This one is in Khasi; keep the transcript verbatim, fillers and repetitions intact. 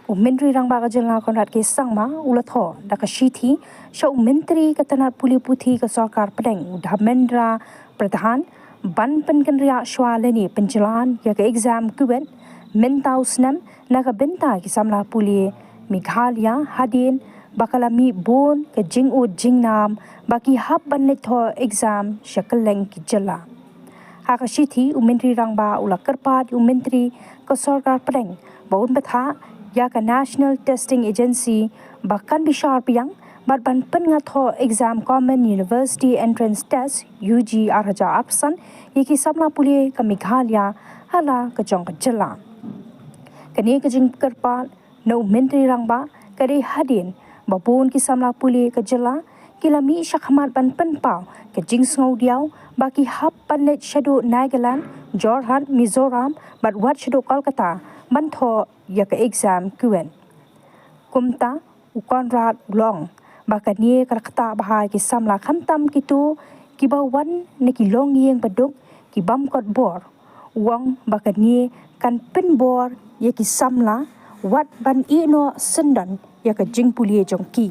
U Myntri Rangbah ka jylla Conrad K Sangma u la thoh da ka shithi sha u Myntri ka tnat pule puthi ka Sorkar Pdeng u Dharmendra Pradhan ban pynkynriah shwa lane pynjlan ïa ka exam KUET mynta u snem na ka bynta ki samla pule Meghalaya, hadien ba ka la mih bun ka jingud jingnam ba ki hap ban leit thoh exam sha kylleng ki jylla. Ha ka shithi, u Myntri Rangbah u la kyrpad ïa u Myntri ka Sorkar Pdeng ba un bthah ïa ka National Testing Agency ba kan bishar biang bad ban pynngat thoh exam Common University Entrance Test, U G ar hajar arphew san, ïa ki samla pule ka Meghalaya ha la ka jong ka jylla. Kane ka jingkyrpad na u Myntri Rangbah ka dei hadien ba bun ki samla pule ka jylla ki la mih shakhmat ban pynpaw ka jingsngewdiaw ba ki hap ban leit shaduh Nagaland, Jorhat, Mizoram bad wat shaduh Kolkata ban thoh ïa ka exam KUET. Kumta, u Conrad u la ong ba kane ka la ktah bha ïa ki samla khamtam kito kiba wan na ki longïing baduk ki bym kot bor. U ong ba kane kan pynbor ïa ki samla wat ban ïeh noh syndon ïa ka jingpule jong ki.